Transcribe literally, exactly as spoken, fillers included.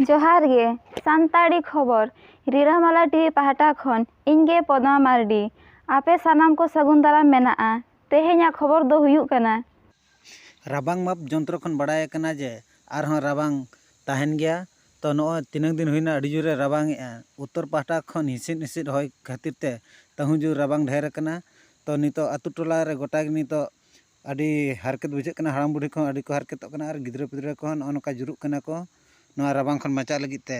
ᱡᱚᱦᱟᱨ ᱜᱮ, ᱥᱟᱱᱛᱟᱲᱤ ᱠᱷᱚᱵᱚᱨ, ᱨᱤᱞᱟᱹᱢᱟᱞᱟ ᱴᱤᱵᱷᱤ ᱯᱟᱦᱴᱟ ᱠᱷᱚᱱ ᱤᱧ ᱜᱮ ᱯᱚᱫᱢᱟ ᱢᱟᱨᱰᱤ᱾ ᱟᱯᱮ ᱥᱟᱱᱟᱢ ᱠᱚ ᱥᱟᱹᱜᱩᱱ ᱫᱟᱨᱟᱢ ᱢᱮᱱᱟᱜᱼᱟ᱾ ᱛᱮᱦᱮᱧᱟᱜ ᱠᱷᱚᱵᱚᱨ ᱫᱚ ᱦᱩᱭᱩᱜ ᱠᱟᱱᱟ, ᱨᱟᱵᱟᱝ ᱢᱟᱯ ᱡᱚᱱᱛᱨᱚ ᱠᱷᱚᱱ ᱵᱟᱲᱟᱭ ᱟᱠᱟᱱᱟ ᱡᱮ ᱟᱨᱦᱚᱸ ᱨᱟᱵᱟᱝ ᱛᱟᱦᱮᱱ ᱜᱮᱭᱟ᱾ ᱛᱚ, ᱱᱚᱜᱼᱚᱭ ᱛᱤᱱᱟᱹᱝ ᱫᱤᱱ ᱦᱩᱭᱱᱟ, ᱟᱹᱰᱤ ᱡᱳᱨᱮ ᱨᱟᱵᱟᱝ ᱮᱜᱼᱟ᱾ ᱩᱛᱛᱚᱨ ᱯᱟᱦᱴᱟ ᱠᱷᱚᱱ ᱦᱤᱸᱥᱤᱫ ᱦᱤᱸᱥᱤᱫ ᱦᱚᱭ ᱠᱷᱟᱹᱛᱤᱨ ᱛᱮ ᱛᱟᱹᱦᱩ ᱡᱳᱨ ᱨᱟᱵᱟᱝ ᱰᱷᱮᱨ ᱟᱠᱟᱱᱟ᱾ ᱛᱚ, ᱱᱤᱛᱚᱜ ᱟᱹᱛᱩ ᱴᱚᱞᱟ ᱨᱮ ᱜᱚᱴᱟ ᱜᱮ ᱱᱤᱛᱚᱜ ᱟᱹᱰᱤ ᱦᱟᱨᱠᱮᱛ ᱵᱩᱡᱷᱟᱹᱜ ᱠᱟᱱᱟ᱾ ᱦᱟᱲᱟᱢ ᱵᱩᱰᱷᱤ ᱠᱚᱦᱚᱸ ᱟᱹᱰᱤ ᱠᱚ ᱦᱟᱨᱠᱮᱛᱚᱜ ᱠᱟᱱᱟ ᱟᱨ ᱜᱤᱫᱽᱨᱟᱹ ᱯᱤᱫᱽᱨᱟᱹ ᱠᱚᱦᱚᱸ ᱱᱚᱜᱼᱚ ᱱᱚᱝᱠᱟ ᱡᱩᱨᱩᱜ ᱠᱟᱱᱟ ᱠᱚ ᱱᱚᱣᱟ ᱨᱟᱵᱟᱝ ᱠᱷᱚᱱ ᱵᱟᱧᱪᱟᱜ ᱞᱟᱹᱜᱤᱫ ᱛᱮ᱾